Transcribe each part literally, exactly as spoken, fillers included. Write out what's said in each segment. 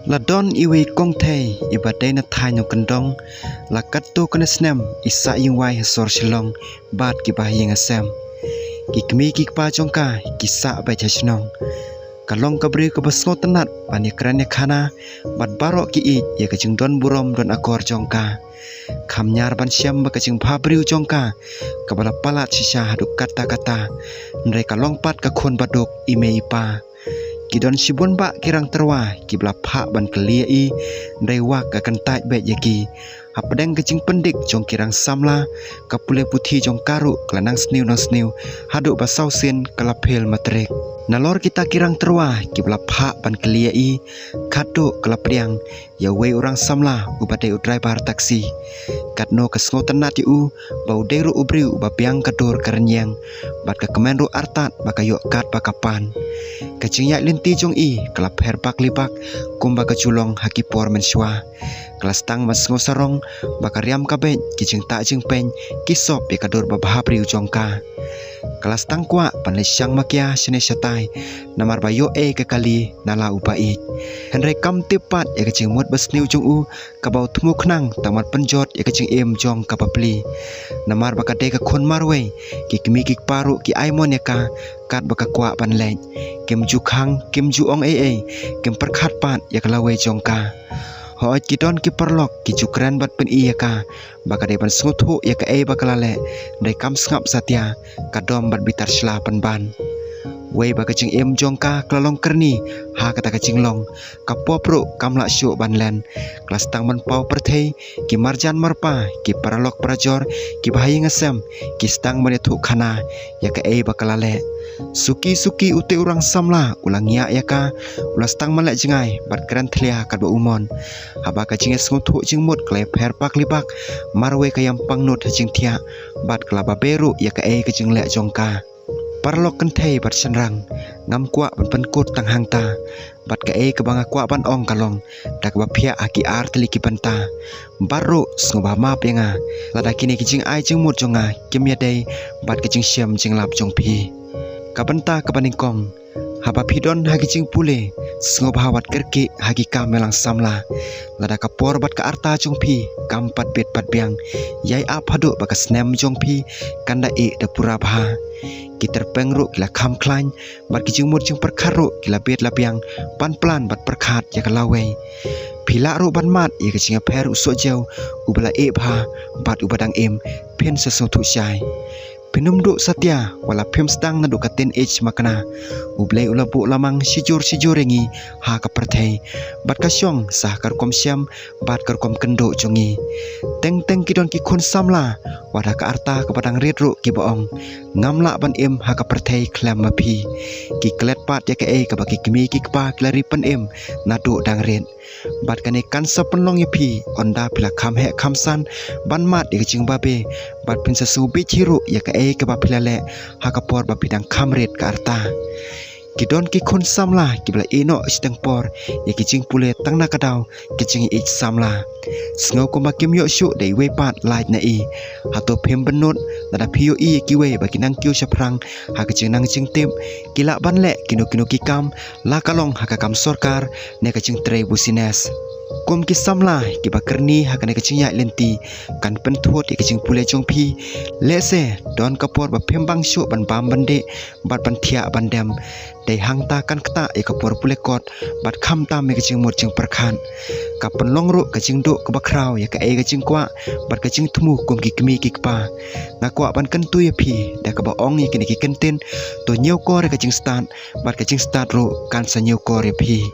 La don iwei i kong thei iba dei na thaiñ Nongkyndong. La katto katne snem i sah ïing wai ha sor Shillong bad kiba ha ïing ha sem. Ki kmie ki kpa jong ka ki sah beit ha shnong. Ka long ka briew kaba sngewtynnat ban ïakren ïakhana bad baroh ki ïeit ïa ka jingdon burom don akor jong ka. Kham ñiar ban shem ba ka jingbhabriew jong ka kaba la palat shisha haduh katta katta, hynrei ka long pat ka khun baduk i mei i pa. Ki don shibun bah ki rang tyrwa kiba la phah ban kylli ïa i, hynrei wat ka kyntait beit ïa ki. Hapdeng ka jingpyndik jong ki rang samla, ka pule puthi jong ka ruh ka la nang sniew nang sniew haduh ba saw sien ka la phel matrik. Nalor kita ki rang tyrwa kiba la phah ban kylli ïa i, khatduh ka la pdiang ïa uwei u rang samla uba dei u driver taxi. Katno ka sngewtynnat ïa u ba u dei ruh u briew uba biang ka dur ka rynïeng, bad ka kmen ruh artat ba ka ïoh kat ba ka pan. Ka jingïaid lynti jong i ka la pher bak li bak kumba ka ju long ha ki por mynshuwa. Ka la sdang ban sngewsarong ba ka riam ka beit, ki jingtah jingpeiñ ki sop ïa ka dur babhabriew jong ka. Ka la sdang kwah ban leit shang makia shane shatai, namar ba ïoh ei ka kali na la u ba ïeit. Hynrei kam tip pat ïa ka jingmut basniew jong u, kaba u thmu khnang tang ban pynjot ïa ka jingim jong ka bapli. Namar ba ka dei ka khun marwei, ki kmie ki kpa ruh ki ai mon ïa ka katba ka kwah ban leit. Kim ju khang, kim ju ong ei ei, kim pyrkhat pat ïa ka lawei jong ka. Hooid, ki don ki paralok ki ju kren bad pyni ïa ka ba ka dei ban sngewthuh ïa kaei ba ka la leh, hynrei kam sngap satia, ka dom bad bitar shla pynban. Wei ba ka jingim jong ka ka la long kyrni ha kata ka jinglong, ka pop ruh kam lah shuh ban len. Ka la sdang ban paw pyrthei, ki marjan marpa, ki paralok parajor, kiba ha ïing ha sem, ki sdang ban ïathuh khana ïa kaei ba ka la leh. Suki suki ute u rang samla u la ngiah ïa ka, u la sdang ban leh jngai bad kren thlia katba u mon. Haba ka jingïasngewthuh jingmut ka la ïapher bak li bak, marwei ka ïam pangnud ha jingthiah bad ka la babe ruh ïa kaei ka jingleh jong ka. Paralok kynthei bad shynrang, ngam kwah ban pynkut tang hangta. Bad kaei kaba nga kwah ban ong ka long, da kaba phiah ha ki ar tylli ki bynta. Bad ruh sngewbha map ïa nga lada kine ki jingai jingmut jong nga kim ïadei bad ka jingshem jinglap jong phi. Ka bynta kaba nyngkong, haba phi don ha ki jingpule, sngewbha wat kyrkieh ha ki kam ïalang samla. Lada ka por bad ka arta jong phi kam pat bit pat biang, ïai ap haduh ba ka snem jong phi kan da ih da pura bha. Ki tyrpeng ruh ki la kham khlaiñ, bad ki jingmut jingpyrkhat ruh ki la bit la biang ban plan bad pyrkhat ïa ka lawei. Phi lah ruh ban mad ïa ka jingïapher u sohjew uba la ih bha bad uba dang im, phin sa sngewthuh shai. Phin ym duh satia wat la phim sdang naduh ka teenage ma kane. U Blei u la buh lamang shijur shijur ïa ngi ha ka pyrthei, bad ka shong sa ha ka rukom shem bad ka rukom kynduh jong ngi. Teng teng ki don ki khun samla, wat ha ka arta kaba dang rit ruh kiba ong, ngam lah ban im ha ka pyrthei khlem ma phi. Ki klet pat ïa kaei kaba ki kmie ki kpa ki la ri pynim naduh dang rit. Bad kane kan sa pynlong ïa phi, ynda phi la kham heh kham san ban mad ïa ka jingbabe, bad phin sa sngewbit hi ruh ïa kaei kaba phi la leh ha ka por ba phi dang kham rit ka arta. Ki don ki khun samla kiba la ïeh noh shiteng por ïa ki jingpule tang na ka daw ka jingïeit samla. Sngew kumba kim ïoh shuh da iwei pat lait na i. Hato phim bynnud lada phi ïohi ïa kiwei ba ki nang kiew shaphrang ha ka jingnang jingtip, ki lah ban leh kino kino ki kam, la ka long ha ka kam sorkar ne ka jingtrei busines. Kum ki samla kiba kyrni ha kane ka jingïaid lynti, kan pynthut ïa ka jingpule jong phi. Lehse don ka por ba phim bang shuh ban bam ban dih bad ban thiah ban dem. Dei hangta kan ktah ïa ka por pule kot bad khamtam ïa ka jingmut jingpyrkhat. Ka pynlong ruh ka jingduh kaba khraw ïa kaei ka jingkwah bad ka jingthmu kum ki kmie ki kpa. Nga kwah ban kyntu ïa phi da kaba ong ïa kine ki kyntien, to ñiewkor ïa ka jingstad, bad ka jingstad ruh kan sa ñiewkor ïa phi.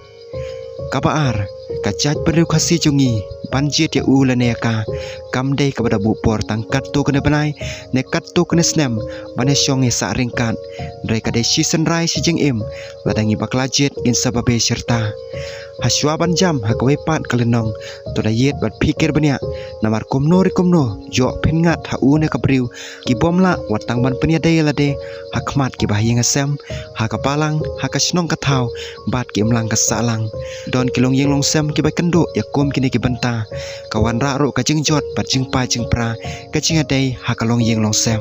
Kaba ar, ka jaitbynriew Khasi jong ngi, ban jied ïa u lane ïa ka, kam dei kaba da buh por tang katto katne bnai ne katto katne snem ban ïashong ïasah ryngkat. Hynrei ka dei shi synrai shi jingim, lada ngi bakla jied ngin sa babe shirta. Hashwa ban jam ha kawei pat ka lynnong, to da ïeit bad phikir bniah, namar kumno re kumno, ïoh phin ngat ha une ka briew, ki bym lah wat tang ban pynïadei ïa lade ha khmat kiba ha ïing ha sem, ha ka balang, ha ka shnong ka thaw, bad ki imlang ka sahlang. Don ki longïing longsem kiba kynduh ïa kum kine ki bynta. Ka wanrah ruh ka jingjot bad jingpa jingpra ka jingïadei ha ka longïing longsem.